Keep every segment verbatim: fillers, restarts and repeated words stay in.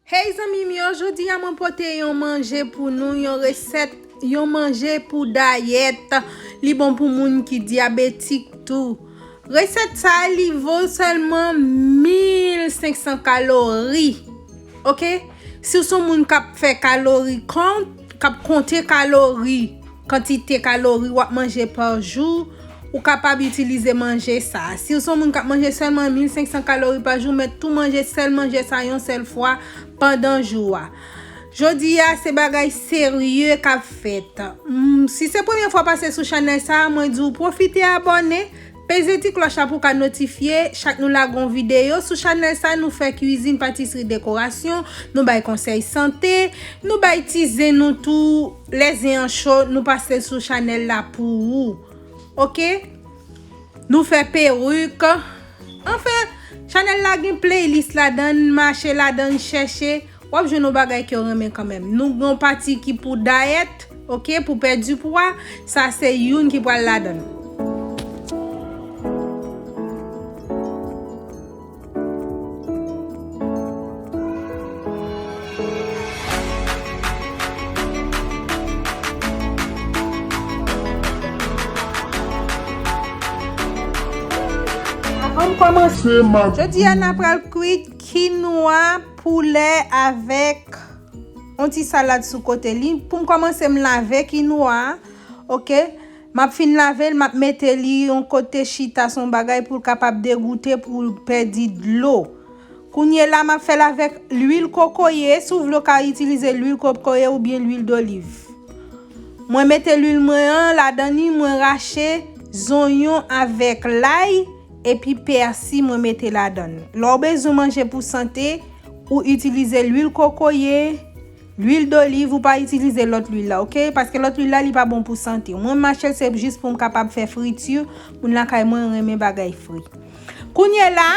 Hey zanmi m yo, jodi a mwen pote yon manje pou nou, yon resèt, yon manje pou dayèt. Li bon pou moun ki dyabetik tou. Resèt sa a, li vo sèlman mil senk san kalori. Oke? Si w se yon moun k ap fè kalori kont, k ap konte kalori, kantite kalori w ap manje pa jou, ou kapab itilize manje sa a. Si w se yon moun k ap manje sèlman mil senk san kalori pa jou, mèt tou manje sèl manje sa a yon sèl fwa pandan jou a. Jodi a, se bagay serye k ap fèt. Mm, si se premye fwa w pase sou chanèl sa a, mwen di w pwofite abòne, peze ti klòch la pou w ka notifye chak nou lage yon videyo. Sou chanèl sa a, nou fè kwizin, patisri, dekorasyon, nou bay konsèy sante, nou bay ti zen nou tou, lè zen an cho, nou pase l sou chanèl la pou ou. Oke? Nou fè perik. Anfen, chanèl la gen playlist ladan l, mache ladan l, chèche, w ap jwenn yon bagay ke w renmen kanmenm. Nou gen yon pati ki pou dayèt, oke, pou pèdi pwa, sa se youn ki pral ladan l. Ann kòmanse, ma... Jodi a, n a pral kwit kinwa poulè avèk yon ti salad sou kote li. Pou m kòmanse, m lave kinwa a, oke? M ap fin lave l, m ap mete li yon kote chita, se yon bagay pou l kapab degoute, pou l pèdi dlo. Kounye la, m ap fè l avèk lwil kokoye. Si w vle, w ka itilize lwil kokoye oubyen lwil doliv. Mwen mete lwil mwen an ladan li, mwen rache zonyon avèk lay, epi pèsi mwen mete ladan l. Lè w bezwen manje pou sante, ou itilize lwil kokoye, lwil doliv, ou pa itilize lòt lwil la, oke? Paske lòt lwil la, li pa bon pou sante w. Mwen m achte l, se jis pou m kapab fè friti, moun lakay mwen renmen bagay fri. Kounye la,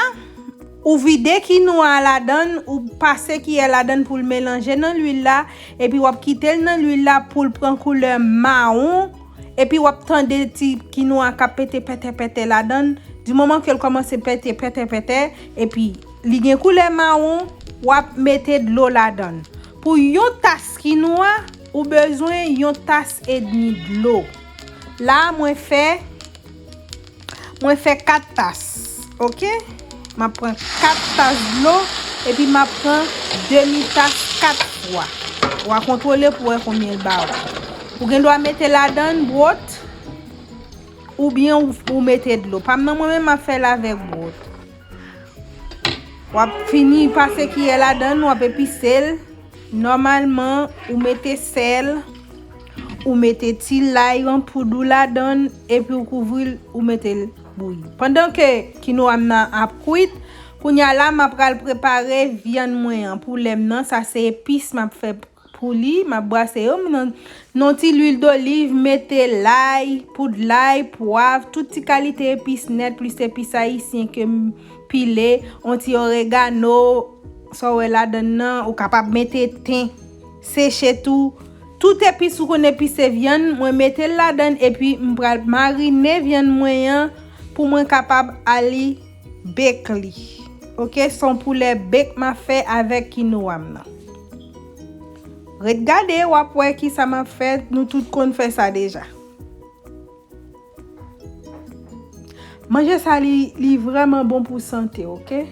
ou vide kinwa a ladan l, ou pase kiyè ladan l pou l melanje nan lwil la, epi w ap kite l nan lwil la pou l pran koulè mawon, epi w ap tande ti kinwa a k ap pete pètè pètè ladan l. Di moman ke l kòmanse pete pètè pètè, epi li gen koulè mawon, w ap mete dlo ladan l. Pou yon tas kinwa, ou bezwen yon tas edmi dlo. La, mwen fè, mwen fè kat tas, oke? M ap pran kat tas dlo, epi m ap pran demi tas kat fwa. W a kontwole pou wè konbyen l ba ou. Ou gen dwa mete ladan l bwòt, oubyen ou, ou mete dlo. Pa m nan, mwen menm, m ap fè l avèk bwòt. W ap fini pase kiyè ladan l, w ap epise l. Nòmalman, ou mete sèl, ou mete ti lay an poud ou ladan l, epi w kouvri l, ou mete l bouyi. Pandan ke kinwa m nan ap kwit, kounye a la, m ap pral prepare vyann mwen an, poulè m nan, sa se epis m ap fè pou li, m ap brase yo, m nan, nan ti lwil doliv, mete lay, poud lay, pwav, tout ti kalite epis nèt, plis epis ayisyen ke m pile, yon ti oregano, sa w wè ladan nan, ou kapab mete ten seche tou. Tout epis ou konn epise vyann, mwen mete l ladan, epi m pral marine vyann mwen an pou mwen kapab ale bake li. Oke, se yon poulè bake m ap fè avèk kinoa m nan. Ret gade, w ap wè kisa m ap fè, nou tout konn fè sa deja. Manje sa, li, li vrèman bon pou sante, oke?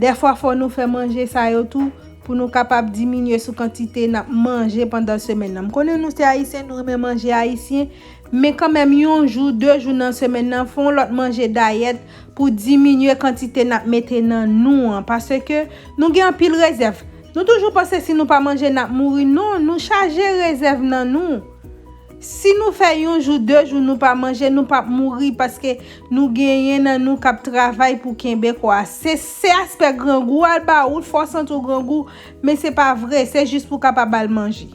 Dèfwa, fò nou fè manje sa yo tou pou nou kapab diminye sou kantite n ap manje pandan semèn nan. M konnen nou se Ayisyen, nou renmen manje ayisyen, men kanmenm, yon jou, de jou nan semèn nan, fè yon lòt manje dayèt pou diminye kantite n ap mete nan nou an, paske nou gen anpil rezèv. Nou toujou panse si nou pa manje, n ap mouri. Non, nou chaje rezèv nan nou. Si nou fè yon jou, de jou, nou pa manje, nou p ap mouri, paske nou genyen nan nou k ap travay pou kenbe kò a. Se, se aspè grangou al ba ou, fò w santi w grangou, men se pa vre, se jis pou w kapab al manje.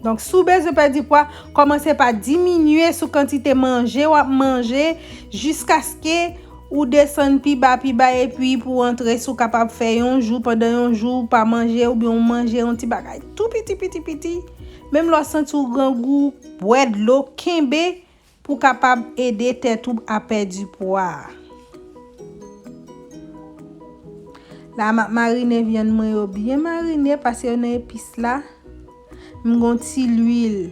Donk, si w bezwen pèdi pwa, kòmanse pa diminye sou kantite manje w ap manje, jiskaske ou desann pi ba, pi ba, epi pou w antre, si w kapab fè yon jou, pandan yon jou, w pa manje, oubyen w manje yon ti bagay tou piti, piti, piti, menm lè w santi w grangou, bwè dlo, kenbe pou w kapab ede tèt ou a pèdi pwa a. La, m ap marine vyann mwen yo byen marine, pase yo nan epis la. M gon ti lwil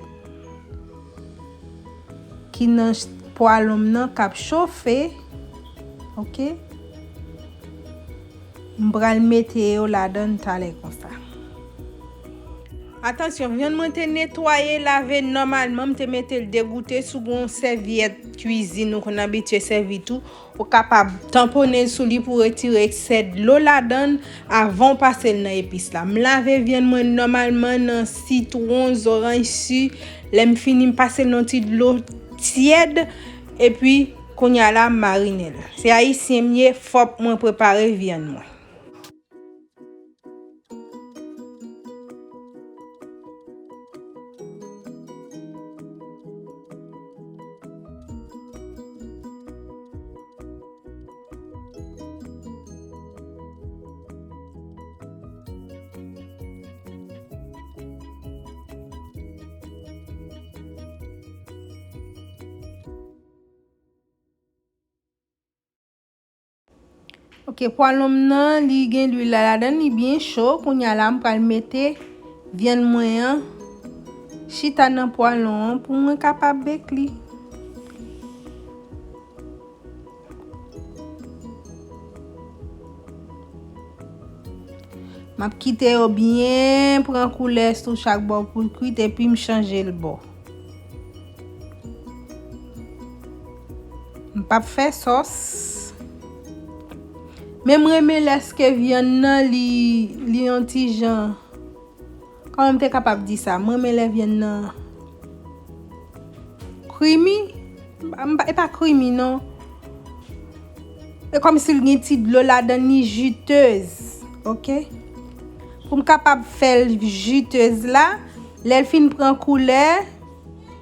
ki nan ch-, pwalon m nan k ap chofe. Oke. M pral mete yo ladan talè konsa. Atansyon, vyann mwen te netwaye, lave nòmalman, m te mete l degoute sou gon sèvyèt kwizin ou konn abitye sèvi tou. Ou kapab tanponnen l sou li pou retire eksè dlo ladan l avan w pase l nan epis la. M lave vyann mwen nòmalman nan sitwon, zoranj, si. Lè m fini, m pase l nan ti dlo tyèd, epi kounye a la, m marine l. Se ayisyen m ye, fòk mwen prepare vyann mwen. Oke, pwalon m nan, li gen lwil la ladan l, li byen cho. Kounye a la, m pral mete vyann mwen an chita nan pwalon an pou mwen kapab bake li. M ap kite yo byen pran koulè sou chak bò pou l kwit, epi m chanje l bò. M p ap fè sòs. Men m renmen lèske vyann nan li, li yon ti jan, kòman m te kapab di sa? M renmen lè vyann nan creamy. M pa, e pa creamy non. E kòmsi l gen ti dlo ladan l, li jitez. Oke? Pou m kapab fè l jitez la, lè l fin pran koulè,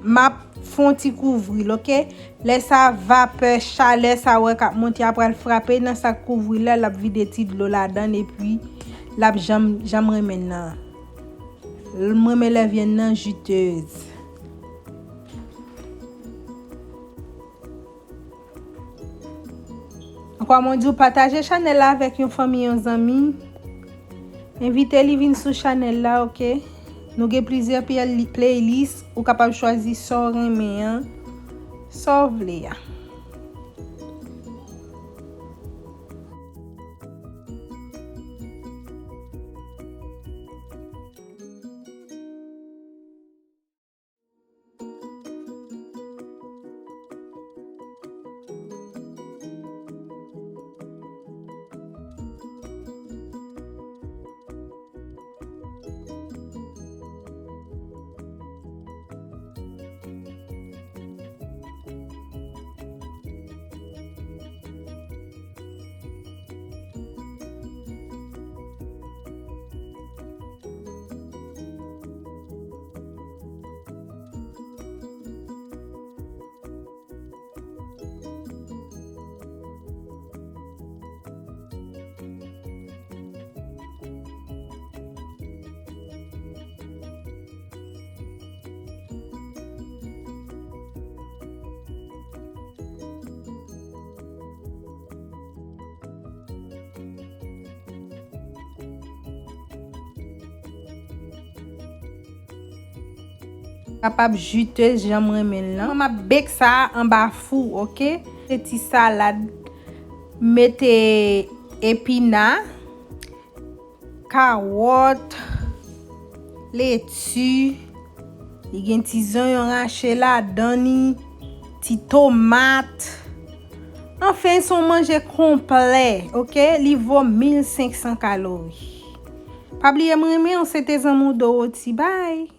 m ap fè yon ti kouvri l, oke? Lè sa, vapè, chalè sa w wè k ap monte a pral frape nan sa k kouvri l la, l ap vide ti dlo ladan l, epi l ap jan m, jan m renmen l nan. M renmen lè vyann nan jitez. Ankò, mwen di w pataje chanèl la avèk yon fanmi, yon zanmi. Envite li vin sou chanèl la, oke? Nou gen plizyè play-, playlist, ou kapab chwazi sa w renmen an, sa w vle a. Kapab jitez jan m renmen l lan. M ap bake sa anba fou, oke? Se ti salad, mete epina, kawòt, leti, li gen ti zonyon rache ladan li, ti tomat. Anfen, se yon manje konplè, oke? Li vo mil senk san kalori. Pa bliye m renmen w, se te zanmi w Dorothy. Bye!